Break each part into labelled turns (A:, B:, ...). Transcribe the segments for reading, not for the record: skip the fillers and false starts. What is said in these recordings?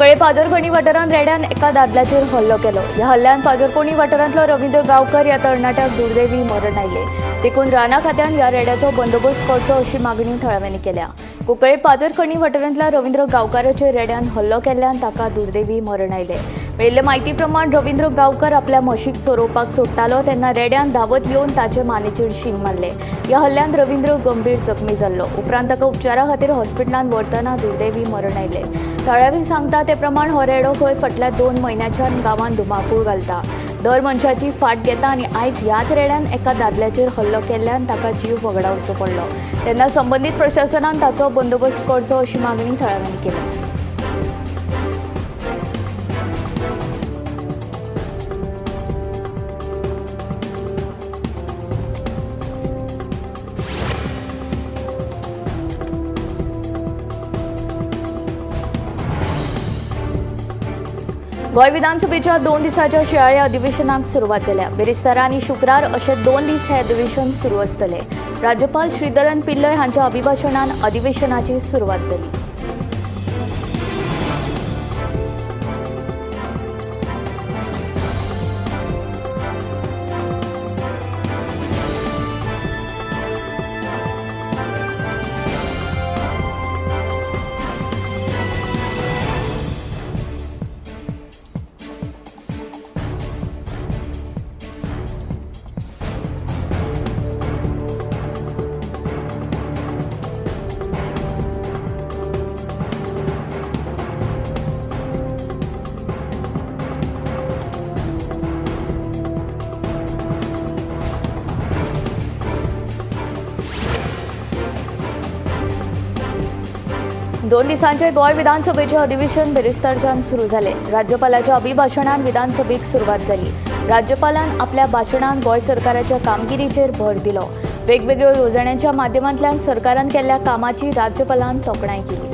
A: कुंकळे पाजरखणी वाठारांत रेड्यान एका दादल्याचेर हल्लो केलो. ह्या हल्ल्यान पाजरकोणी वाठारांतलो रवींद्र गांवकर ह्या तरणाट्याक दुर्दैवी मरण आयलें. देखून राना खात्यान ह्या रेड्याचो बंदोबस्त करचो अशी मागणी थळाव्यांनी केल्या. कुंकळे पाजरखणी वाठारांतल्या रवींद्र गांवकाराचेर रेड्यान हल्लो केल्ल्यान ताका दुर्दैवी मरण आयलें. मेळिल्ले म्हायती प्रमाण रवींद्र गांवकर आपल्या म्हशीक चरोवपाक सोडटालो तेन्ना रेड्यान धांवत येवन ताचे मानेचेर शींग मारले. ह्या हल्ल्यान रवींद्र गंभीर जखमी जाल्लो. उपरांत ताका उपचारा खातीर हॉस्पिटलांत व्हरतना दुर्दैवी मरण आयलें. थळावी सांगता ते प्रमाण हो रेडो खंय फाटल्या 2 म्हयन्याच्यान गांवांत धुमाकूळ घालता, दर मनशाची फाट घेता आनी आयज ह्याच रेड्यान एका दादल्याचेर हल्लो केल्ल्यान ताका जीव वगडावचो पडलो. तेन्ना संबंदीत प्रशासनान ताचो बंदोबस्त करचो अशी मागणी थळाव्यांनी केली. गोंय विधानसभेच्या 2 दिसांच्या शिंयाळी अधिवेशनाक सुरवात जाल्या. बिरेस्तारा आनी शुक्रार अशे 2 दीस हे अधिवेशन सुरू आसतले. राज्यपाल श्रीधरन पिल्लय हांच्या अभिभाशणान अधिवेशनाची सुरवात जाली. दोन दिसांचे गोंय विधानसभेचे अधिवेशन बिरेस्तारच्यान सुरू जालें. राज्यपालाच्या अभिभाशणान विधानसभेक सुरवात जाली. राज्यपालान आपल्या भाशणान गोंय सरकाराच्या कामगिरीचेर भर दिलो. वेगवेगळ्यो येवजण्यांच्या माध्यमांतल्यान सरकारान केल्ल्या कामाची राज्यपालान तोखणाय केली.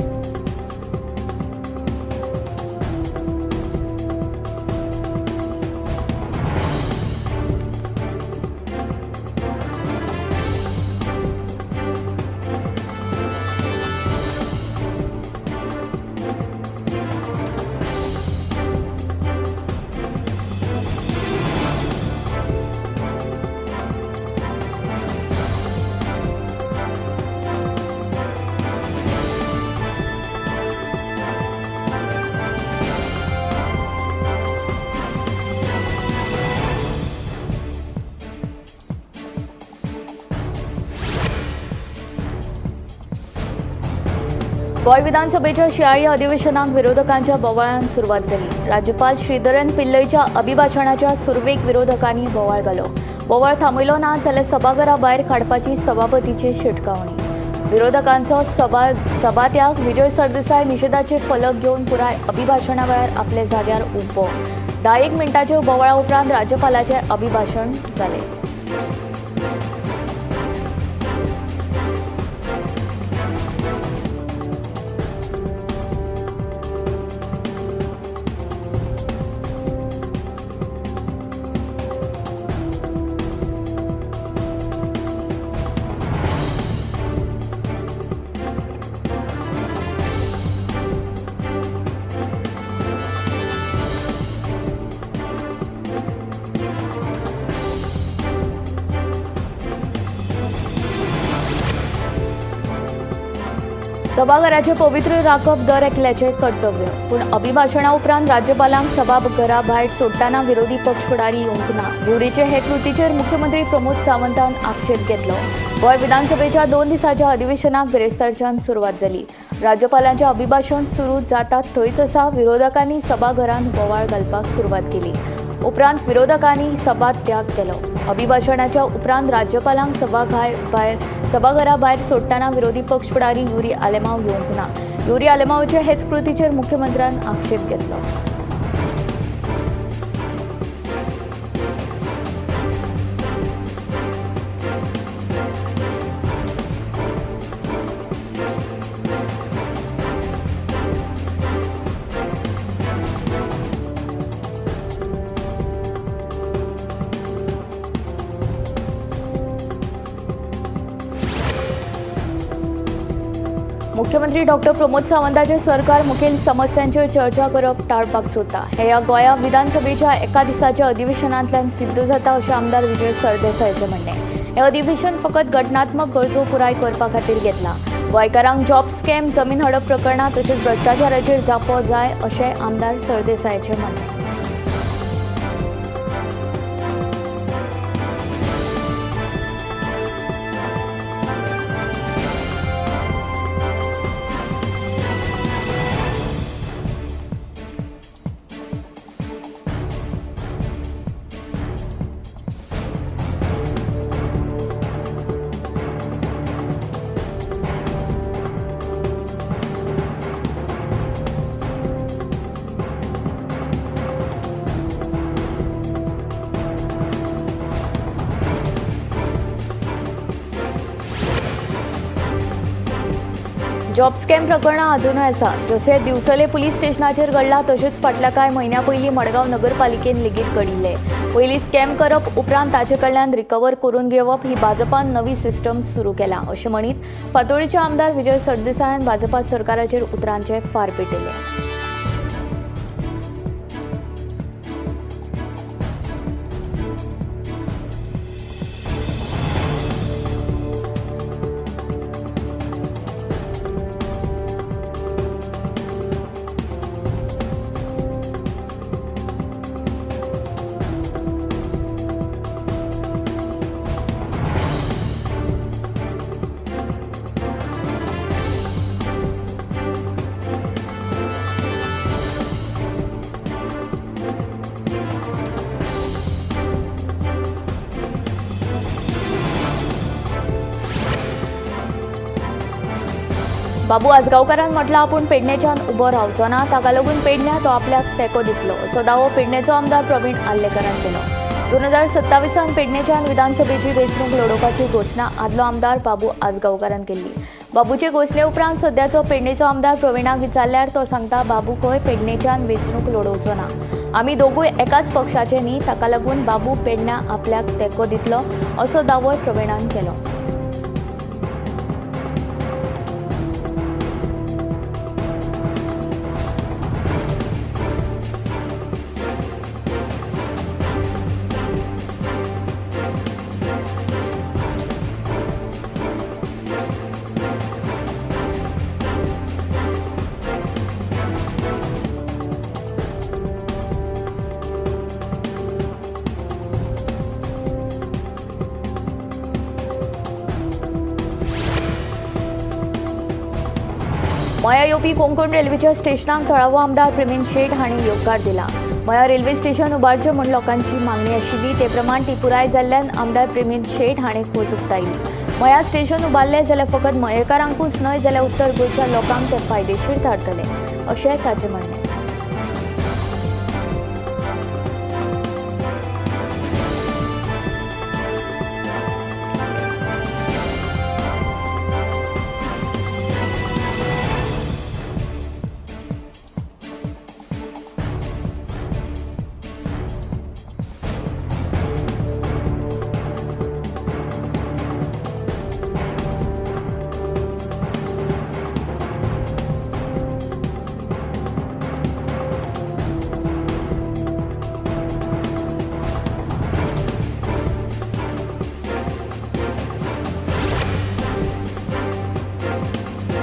A: गोंय विधानसभेच्या शिंयाळी अधिवेशनाक विरोधकांच्या बोवाळान सुरवात जाली. राज्यपाल श्रीधरन पिल्लयच्या अभिभाशणाच्या सुरवेक विरोधकांनी बोवाळ घालो. बोवाळ थांबयलो ना जाल्यार सभाघरा भायर काडपाची सभापतीची शिटकावणी. विरोधकांचो सभात्याग. विजय सरदेसाय निशेधाचे फलक घेवन पुराय अभिभाशणा वेळार आपल्या जाग्यार उबो. 10 मिनटांच्या बोवाळा उपरांत राज्यपालाचें अभिभाशण जालें. सभाघराचे पवित्र राखप दर एकल्याचें कर्तव्य, पूण अभिभाशणा उपरांत राज्यपालांक सभाघरा भायर सोडटना विरोधी पक्ष फुडारी येवंक ना. युरीचे हे कृतीचेर मुख्यमंत्री प्रमोद सावंतान आक्षेप घेतलो. गोंय विधानसभेच्या 2 दिसांच्या अधिवेशनाक बिरेस्तारच्यान सुरवात जाली. राज्यपालांचें अभिभाशण सुरू जाता थंयच आसा विरोधकांनी सभाघरांत बोवाळ घालपाक सुरवात केली. उपरांत विरोधकांनी सभात्याग केलो. अभिभाशणाच्या उपरांत राज्यपालांक सभाघरा भायर सोडटना विरोधी पक्ष फुडारी युरी आलेमाव येवंक ना. युरी आलेमावचे हेच कृतीचेर मुख्यमंत्र्यान आक्षेप घेतलो. मुख्यमंत्री डॉक्टर प्रमोद सावंताचे सरकार मुखेल समस्यांचेर चर्चा करप टाळपाक सोदता हे ह्या गोंया विधानसभेच्या एका दिसाच्या अधिवेशनांतल्यान सिद्ध जाता अशें आमदार विजय सरदेसायाचें म्हणणें. हें अधिवेशन फकत घटनात्मक गरजो पुराय करपा खातीर घेतलां. गोंयकारांक जॉब स्कॅम, जमीन हडप प्रकरणां तशेंच भ्रश्टाचाराचेर जापो जाय अशें आमदार सरदेसायाचें म्हणणें. जॉब स्कॅम प्रकरणां अजुनूय आसा. जशें दिवचले पुलीस स्टेशनाचेर घडलां तशेंच फाटल्या कांय म्हयन्यां पयलीं मडगांव नगरपालिकेन लेगीत घडिल्लें. पयलीं स्कॅम करप उपरांत ताचे कडल्यान रिकवर करून घेवप ही भाजपान नवी सिस्टम सुरू केला अशें म्हणीत फातोडेचे आमदार विजय सरदेसायान भाजपा सरकाराचेर उतरांचे फार पेटयले. बाबू आजगांवकारान म्हटलां आपूण पेडणेच्यान उबो रावचो ना, ताका लागून पेडण्या तो आपल्याक तेंको दितलो असो दावो पेडणेचो आमदार प्रवीण आर्लेकारान केलो. 2027 पेडणेच्यान विधानसभेची वेंचणूक लडोवपाची घोशणा आदलो आमदार बाबू आजगांवकारान केल्ली. बाबूचे घोशणे उपरांत सद्याचो पेडणेचो आमदार प्रवीणाक विचारल्यार तो सांगता, बाबू खंय पेडणेच्यान वेंचणूक लडोवचो ना, आमी दोगूय एकाच पक्षाचे न्ही, ताका लागून बाबू पेडण्या आपल्याक तेंको दितलो असो दावोय प्रवीणान केलो. मया येवपी कोंकण रेल्वेच्या स्टेशनाक थळावो आमदार प्रवीण शेट हांणी येवकार दिला. मया रेल्वे स्टेशन उबारचें म्हूण लोकांची मागणी आशिल्ली, ते प्रमाण ती पुराय जाल्ल्यान आमदार प्रवीण शेट हांणी खोस उक्तायली. मया स्टेशन उबारलें जाल्यार फकत मयेकारांकूच न्हय जाल्यार उत्तर गोंयच्या लोकांक तें फायदेशीर थारतलें अशें ताचें म्हणणें.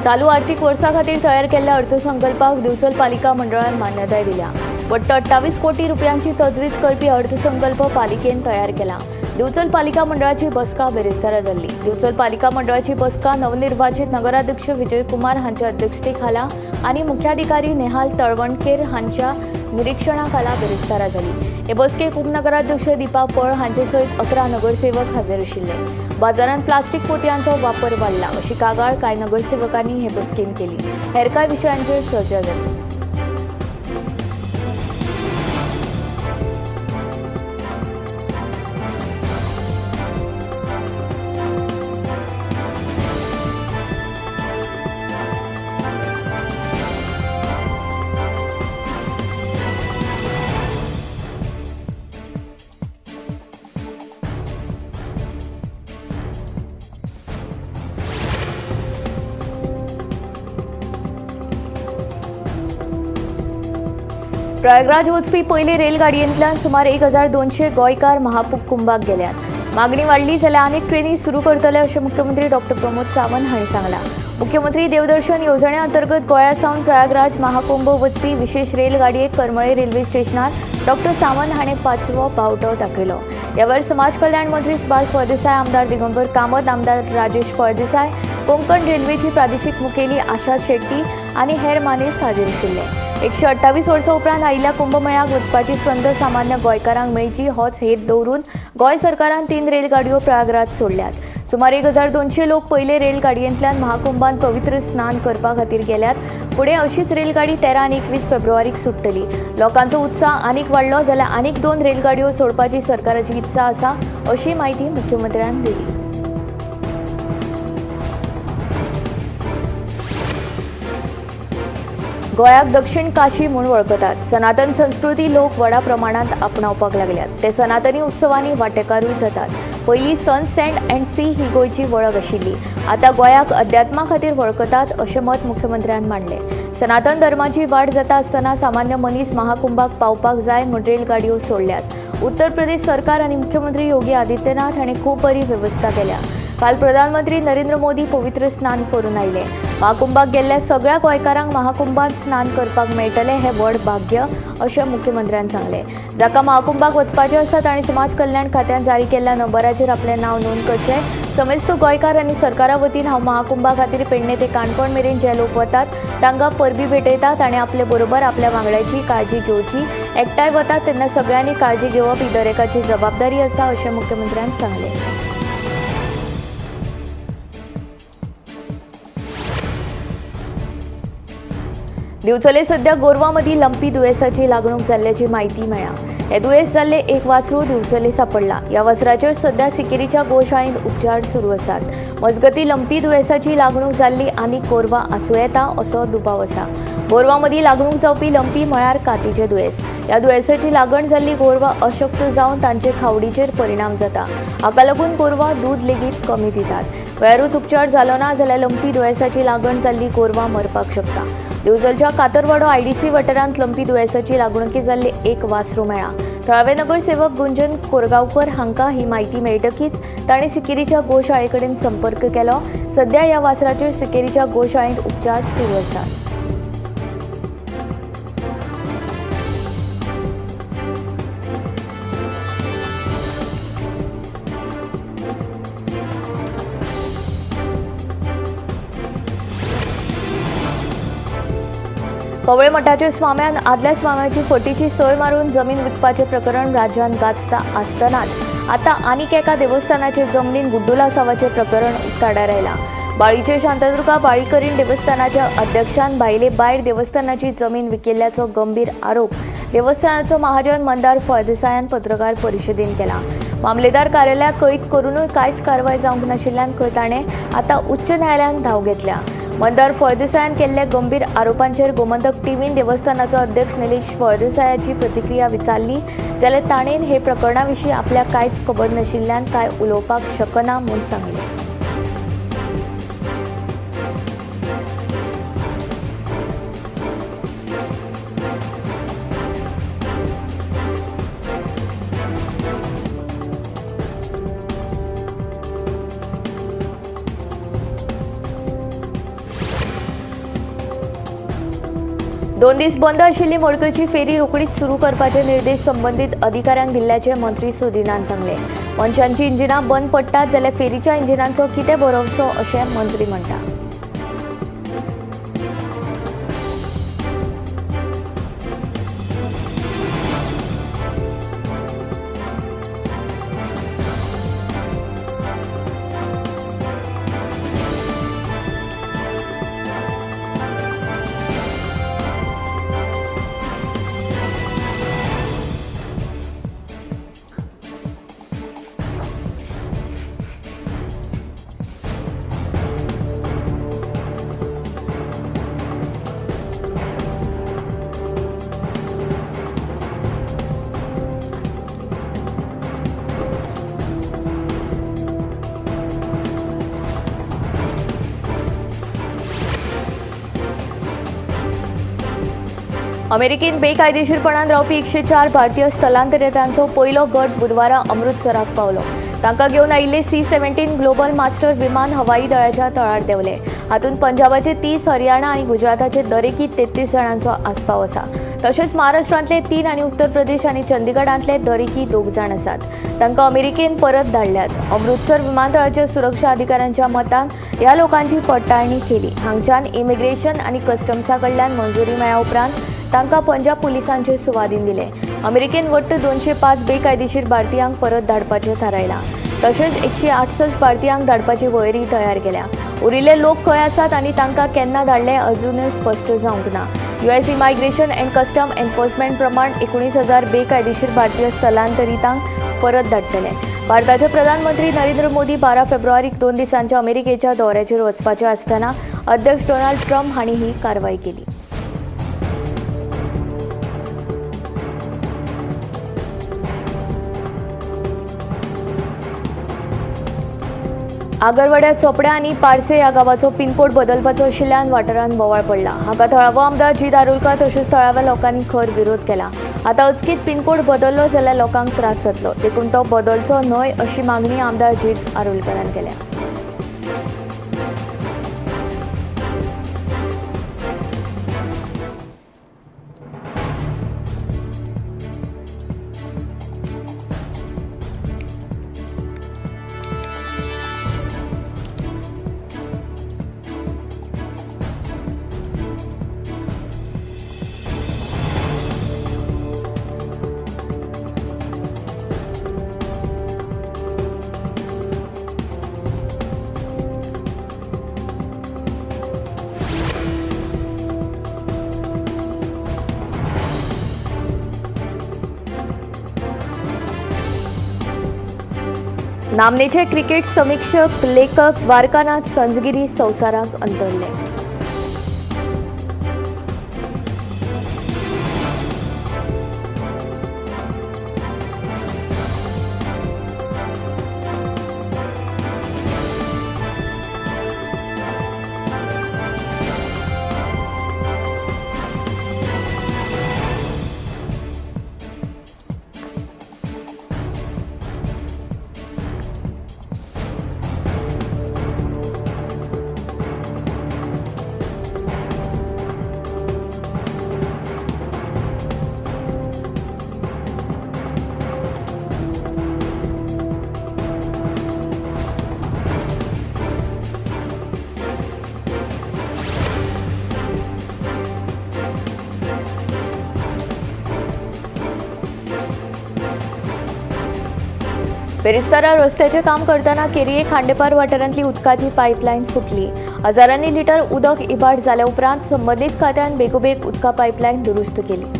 A: चालू आर्थिक वर्सा खातीर तयार केल्ल्या अर्थसंकल्पाक दिवचल पालिका मंडळान मान्यताय दिल्या. वट्ट 28 कोटी रुपयांची तजवीज करपी अर्थसंकल्प पालिकेन तयार केला. दिवचल पालिका मंडळाची बसका बिरेस्तारा जाल्ली. दिवचल पालिका मंडळाची बसका नवनिर्वाचित नगराध्यक्ष विजय कुमार हांच्या अध्यक्षतेखाला आनी मुख्याधिकारी नेहाल तळवणकेर हांच्या निरीक्षणाखाला बिरेस्तारा जाली. हे बसकेक उपनगराध्यक्ष दीपा पळ हांचे सयत 11 नगरसेवक हजर आशिल्ले. बाजारांत प्लास्टीक पोतयांचो वापर वाडला अशी कागाळ कांय नगरसेवकांनी हे बसकेंत केली. हेर कांय विशयांचेर चर्चा जाली. प्रयागराज वचपी पयले रेलगाडयेंतल्यान सुमार 1200 गोंयकार महाकुंभाक गेल्यात। मागणी वाडली जाल्यार आनीक ट्रेनी सुरू करतले अशें मुख्यमंत्री डॉक्टर प्रमोद सावंत हांणी सांगलां। मुख्यमंत्री देवदर्शन येवजणे अंतर्गत गोंया सावन प्रयागराज महाकुंभ वचपी विशेष रेलगाडयेक करमळे रेल्वे स्टेशनार डॉक्टर सावंत हांणी पांचवो बावटो दाखयलो। ह्या वेळार समाज कल्याण मंत्री सुभाष फळदेसाय, आमदार दिगंबर कामत, आमदार राजेश फळदेसाय, कोंकण रेल्वेची प्रादेशीक मुखेली आशा शेट्टी आनी हेर मानेस्त हाजीर आशिल्ले। 128 वर्सां उपरांत आयिल्ल्या कुंभमेळ्याक वचपाची संद सामान्य गोंयकारांक मेळची होच हेत दवरून गोंय सरकारान 3 रेलगाडयो प्रयागराज सोडल्यात। सुमार 1200 लोक पयले रेलगाडयेंतल्यान महाकुंभांत पवित्र स्नान करपा खातीर गेल्यात। फुडें अशीच रेलगाडी 13 आनी 21 फेब्रुवारीक सुट्टली। लोकांचो उत्साह आनीक वाडलो जाल्यार आनीक 2 रेलगाडयो सोडपाची सरकाराची इत्सा आसा अशी म्हायती मुख्यमंत्र्यान दिली। गोंयाक दक्षिण काशी म्हूण वळखतात। सनातन संस्कृती लोक व्हडा प्रमाणांत आपणावपाक लागल्यात। ते सनातनी उत्सवांनी वांटेकारूय जातात। पयलीं सन सँड अँड सी ही गोंयची वळख आशिल्ली, आतां गोंयाक अध्यात्मा खातीर वळखतात अशें मत मुख्यमंत्र्यान मांडलें। सनातन धर्माची वाड जाता आसतना सामान्य मनीस महाकुंभाक पावपाक जाय म्हूण रेलगाडयो सोडल्यात। उत्तर प्रदेश सरकार आनी मुख्यमंत्री योगी आदित्यनाथ हांणी खूब बरी वेवस्था केल्या। काल प्रधानमंत्री नरेंद्र मोदी पवित्र स्नान करून आयले। महाकुंभाक गेल्ल्या सगळ्या गोंयकारांक महाकुंभांत स्नान करपाक मेळटलें हें व्हड भाग्य अशें मुख्यमंत्र्यान सांगलें। जाका महाकुंभाक वचपाचें आसा तांणी समाज कल्याण खात्यान जारी केल्ल्या नंबराचेर आपलें नांव नोंद करचें। समेस्त गोंयकार आनी सरकारा वतीन हांव महाकुंभा खातीर पेडणे ते काणकोण मेरेन जे लोक वतात तांकां परबी भेटयतात आनी आपले बरोबर आपल्या वांगड्याची काळजी घेवची। एकठांय वतात तेन्ना सगळ्यांनी काळजी घेवप ही दरेकाची जबाबदारी आसा अशें मुख्यमंत्र्यान सांगलें। दिवचले सध्या गोरवां लंपी दुयेंसाची लागणूक जाल्ल्याची म्हायती मेळ्ळा। हे दुयेंस जाल्ले एक वासरू दिवचले सापडला। ह्या वासराचेर सध्या सिकेरीच्या गोशाळेंत उपचार सुरू आसात। मजगती लंपी दुयेंसाची लागणूक जाल्ली आनीक गोरवां आसूं येता असो दुबाव आसा। गोरवां मदीं लागणूक जावपी लंपी म्हळ्यार कातीचें दुयेंस। ह्या दुयेंसाची लागण जाल्ली गोरवां अशक्त जावन तांचे खावडीचेर परिणाम जाता। हाका लागून गोरवां दूद लेगीत कमी दितात। वेळारूच उपचार जालो ना जाल्यार लंपी दुयेंसाची लागण जाल्ली गोरवां मरपाक शकता। दिवचलच्या कातरवाडो आयडीसी वाठारांत लंपी दुयेंसाची लागणुकी जाल्ले एक वासरू मेळ्ळा। थळावे नगरसेवक गुंजन कोरगांवकर हांकां ही म्हायती मेळटकीच तांणी सिकेरीच्या गोशाळे कडेन संपर्क केलो। सध्या ह्या वासराचेर सिकेरीच्या गोशाळेंत उपचार सुरू आसात। कवळे मठाचे स्वाम्यान आदल्या स्वाम्याची फटीची सय मारून जमीन विकपाचें प्रकरण राज्यांत गाजता आसतनाच आतां आनीक एका देवस्थानाचे जमनीन गुड्डुलासावाचें प्रकरण उक्ताडार आयलां। बाळीचे शांतादुर्गा बाळीकरीण देवस्थानाच्या अध्यक्षान भायले भायर देवस्थानाची जमीन विकिल्ल्याचो गंभीर आरोप देवस्थानाचो महाजन मंदार फळदेसायान पत्रकार परिशदेन केला। मामलेदार कार्यालयाक कळीत करूनय कांयच कारवाय जावंक नाशिल्ल्यान खंय ताणें आतां उच्च न्यायालयांत धांव घेतल्या। मंदार फळदेसायान केल्ल्या गंभीर आरोपांचेर गोमंतक टीव्हीन देवस्थानाचो अध्यक्ष निलेश फळदेसायाची प्रतिक्रिया विचारली जाल्यार ताणें हे प्रकरणा विशीं आपल्याक कांयच खबर नाशिल्ल्यान कांय उलोवपाक शकना म्हूण सांगलें। दोन दीस बंद आशिल्ली मडकयची फेरी रोखडीच सुरू करपाचे निर्देश संबंदीत अधिकाऱ्यांक दिल्ल्याचे मंत्री सुदिनान सांगले। मनशांची इंजिनां बंद पडटात जाल्यार फेरीच्या इंजिनांचो कितें भरवसो अशें मंत्री म्हणटा। अमेरिकेन बेकायदेशीरपणान रावपी 104 भारतीय स्थलांतरितांचो पयलो गट बुधवारा अमृतसराक पावलो. तांकां घेवन आयिल्ले C-17 global master विमान हवाई दळाच्या तळार देंवले. हातूंत पंजाबाचे 30, हरियाणा आनी गुजराताचे दरेकी 33 जाणांचो आस्पाव आसा. तशेंच महाराष्ट्रांतले 3 आनी उत्तर प्रदेश आनी चंदीगडांतले दरेकी 2 जाण आसात. तांकां अमेरिकेन परत धाडल्यात. अमृतसर विमानतळाच्या सुरक्षा अधिकाऱ्यांच्या मतान ह्या लोकांची पडटाळणी केली. हांगच्यान इमिग्रेशन आनी कस्टम्सा कडल्यान मंजुरी मेळ्ळ्या उपरांत तांकां पंजाब पुलिसांचे सुवादीन दिले. अमेरिकेन वट्ट 205 बेकायदेशीर भारतीयांक परत धाडपाचें थारायलां. तशेंच 168 भारतीयांक धाडपाची वळेरी तयार केल्या. उरिल्ले लोक खंय आसात आनी तांकां केन्ना धाडले अजूनय स्पश्ट जावंक ना. US immigration and custom enforcement प्रमाण 19,000 बेकायदेशीर भारतीय स्थलांतरितांक परत धाडटले. भारताचे प्रधानमंत्री नरेंद्र मोदी 12 फेब्रुवारीक 2 दिसांच्या अमेरिकेच्या दौऱ्याचेर वचपाचे आसतना अध्यक्ष डोनाल्ड ट्रम्प हांणी ही कारवाय केली. आगरवाड्या चोपड्या आनी पार्से ह्या गांवाचो पिनकोड बदलपाचो आशिल्ल्यान वाठारांत बोवाळ पडला. हाका थळावो आमदार जी दारुलकर तशेंच थळाव्या लोकांनी खर विरोध केला. आतां अचकीत पिनकोड बदललो जाल्यार लोकांक त्रास जातलो, देखून तो बदलचो न्हय अशी मागणी आमदार जी आरोलकरान केल्या. नामनेचे क्रिकेट समीक्षक लेखक द्वारकानाथ संजगिरी संवसाराक अंतरले. बेरेस्तारा रस्त्याचें काम करतना केरये खांडेपार वाठारांतली उदकाची पायपलायन फुटली. हजारांनी लिटर उदक इबाड जाल्या उपरांत संबंदीत खात्यान बेगोबेग उदका पायपलायन दुरुस्त केली.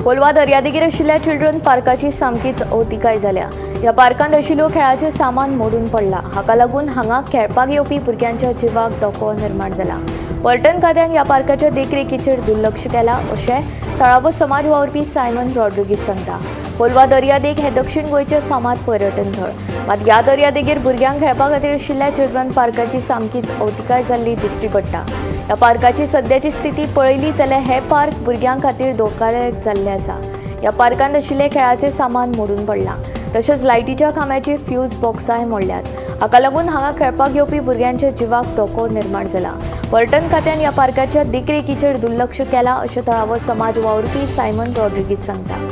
A: कोलवा दर्यादेगेर आशिल्ल्या चिल्ड्रन पार्काची सामकीच अवतिकाय जाल्या. ह्या पार्कांत आशिल्लो खेळाचें सामान मोडून पडलां. हाका लागून हांगा खेळपाक येवपी भुरग्यांच्या जिवाक धोको निर्माण जाला. पर्यटन खात्यान ह्या पार्काच्या देखरेखीचेर दुर्लक्ष केलां अशें थळावो समाज वावुरपी सायमन रॉड्रिगीज सांगता. कोलवा दर्यादेग हें दक्षिण गोंयचें फामाद पर्यटन थळ. मात ह्या दर्यादेगेर भुरग्यांक खेळपा खातीर आशिल्ल्या चिल्ड्रन पार्काची सामकीच अवतिकाय जाल्ली दिश्टी पडटा. ह्या पार्काची सद्याची स्थिती पळयली जाल्यार हें पार्क भुरग्यां खातीर धोकादायक जाल्लें आसा. ह्या पार्कांत आशिल्लें खेळाचें सामान मोडून पडलां. तशेंच लायटीच्या खांब्याची फ्यूज बॉक्सांय मोडल्यात. हाका लागून हांगा खेळपाक येवपी भुरग्यांच्या जिवाक धोको निर्माण जाला. पर्यटन खात्यान ह्या पार्काच्या देखरेखीचेर दुर्लक्ष केलां अशें थळावो समाज वावुरपी सायमन रॉड्रिगीज सांगता.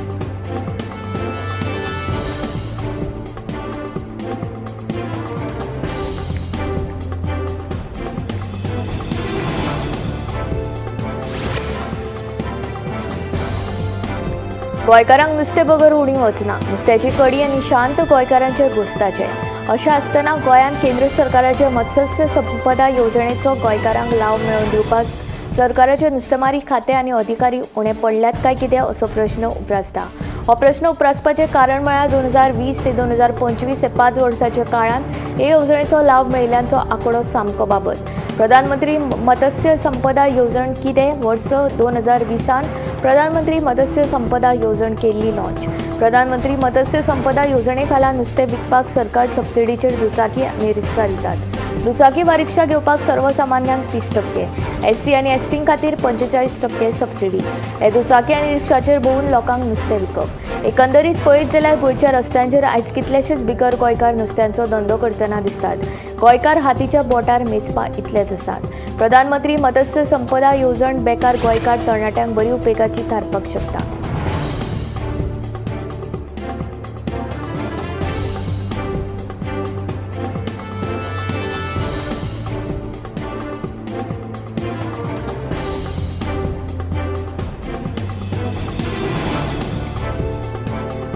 A: गोंयकारांक नुस्तें बगर उणी वचना। नुस्त्याची कडी आनी शांत गोंयकारांचे घोस्ताचें। अशें आसतना गोंयांत केंद्र सरकाराचे मत्स्य संपदा येवजणेचो गोंयकारांक लाव मेळोवन दिवपाक सरकाराचे नुस्तेमारी खातें आनी अधिकारी उणे पडल्यात काय कितें असो प्रश्न उप्रासता। हो प्रश्न उप्रासपाचें कारण म्हळ्यार 2020 ते 2025 हे 5 वर्सांच्या काळांत हे येवजणेचो लाव मेळिल्ल्यांचो आंकडो सामको बाबत। प्रधानमंत्री मत्स्य संपदा येवजण कितें? वर्स 2020 प्रधानमंत्री मत्स्य संपदा येवजण केल्ली लॉन्च। प्रधानमंत्री मत्स्य संपदा येवजणे खाला नुस्तें विकपाक सरकार सबसिडीचेर दुचाकी आनी रिक्षा दितात। दुचाकी वा रिक्षा घेवपाक सर्वसामान्यांक 30%, एससी आनी एसटी खातीर 45% सबसिडी। हे दुचाकी आनी रिक्षाचेर भोंवून लोकांक नुस्तें विकप। एकंदरीत पळयत जाल्यार गोंयच्या रस्त्यांचेर आयज कितलेशेच बिगर गोंयकार नुस्त्यांचो धंदो करतना दिसतात। गोंयकार हातीच्या बोटार मेजपा इतलेच आसात। प्रधानमंत्री मत्स्य संपदा येवजण बेकार गोंयकार तरणाट्यांक बरी उपेगाची थारपाक शकता।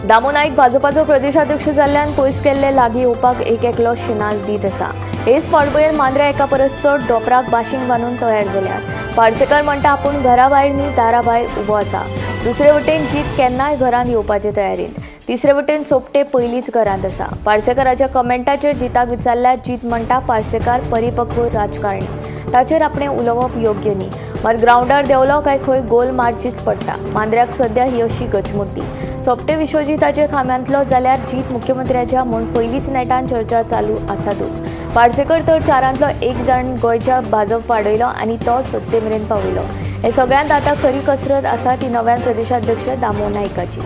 A: दामू नायक भाजपाचो प्रदेशाध्यक्ष जाल्ल्यान पयस केल्ले लागीं येवपाक एक एकलो शिनाल दीत आसा। हेच फाटभुंयेर मांद्र्या एका परस चड डोपराक बाशींग बांदून तयार जाल्यात। पार्सेकर म्हणटा आपूण घरा भायर न्ही दारा भायर उबो आसा। दुसरे वटेन जीत केन्नाय घरांत येवपाचे तयारेंत, तिसरे वटेन सोपटे पयलींच घरांत आसा। पार्सेकराच्या कमेंटाचेर जिताक विचारल्यार जीत म्हणटा पार्सेकार परिपक्व राजकारणी, ताचेर आपणें उलोवप योग्य न्ही। मात ग्रावंडार देंवलो काय खंय गोल मारचीच पडटा। मांद्र्याक सद्या ही अशी गचमुड्डी। सोपटे विश्वजिताचे खांब्यांतलो जाल्यार जीत मुख्यमंत्र्याच्या म्हूण पयलींच नेटान चर्चा चालू आसातूच। पार्सेकर तर 4 एक जाण गोंयच्या भाजप वाडयलो आनी तो सत्ते मेरेन पावयलो। हे सगळ्यांत आतां खरी कसरत आसा ती नव्यान प्रदेशाध्यक्ष दामू नायकाची।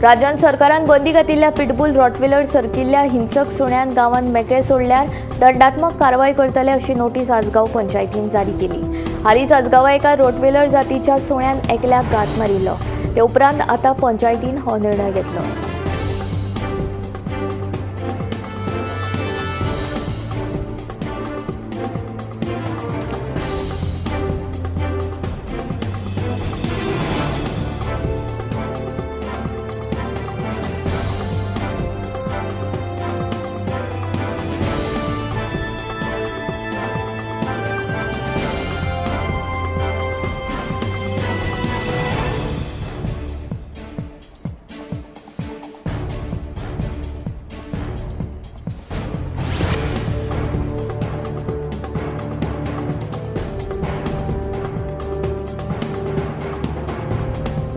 A: राज्यांत सरकारान बंदी घातिल्ल्या पिटबूल रॉटवेलर सारकिल्ल्या हिंसक सुण्यान गांवांत मेकळे सोडल्यार दंडात्मक कारवाय करतले अशी नोटीस आजगांव पंचायतीन जारी केली। हालींच आजगांवां एका रॉटवेलर जातीच्या सुण्यान एकल्याक घांस मारिल्लो। ते उपरांत आतां पंचायतीन हो निर्णय घेतलो।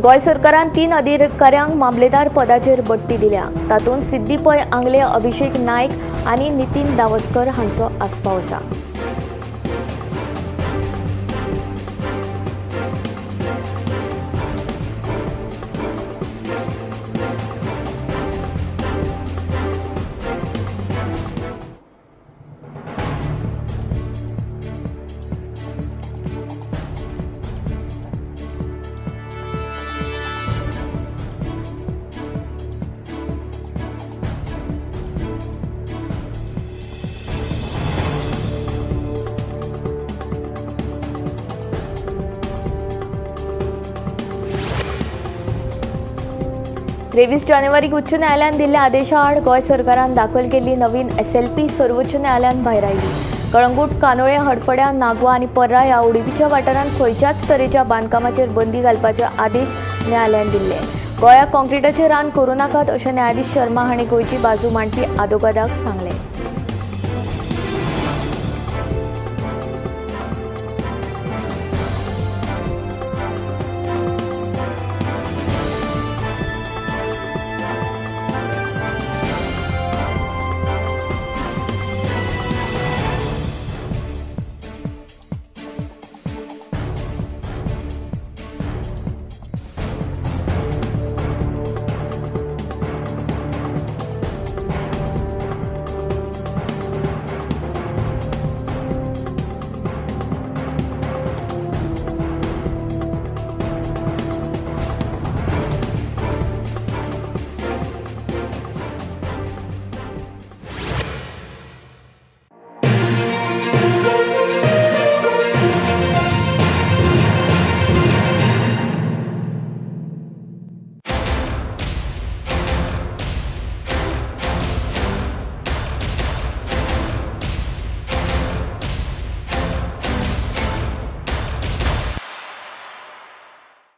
A: गोंय सरकारान 3 अधिकाऱ्यांक मामलेदार पदाचेर बडटी दिल्या। तातूंत सिद्धी पै आंगले, अभिषेक नायक आनी नितीन दावस्कर हांचो आस्पाव आसा। तेवीस जानेवारीक उच्च न्यायालयान दिल्ल्या आदेशा आड गोंय सरकारान दाखल केल्ली नवीन एसएलपी सर्वोच्च न्यायालयान भायर आयली। कळंगूट, कानोळे, हडफड्या, नागवा आनी पर्रा ह्या उडीपीच्या वाठारांत खंयच्याच तरेच्या बांदकामाचेर बंदी घालपाचे आदेश न्यायालयान दिल्ले। गोंयाक कॉन्क्रिटाचें रान करूं नाकात अशें न्यायाधीश शर्मा हांणी गोंयची बाजू मांडपी आदोगादाक सांगलें।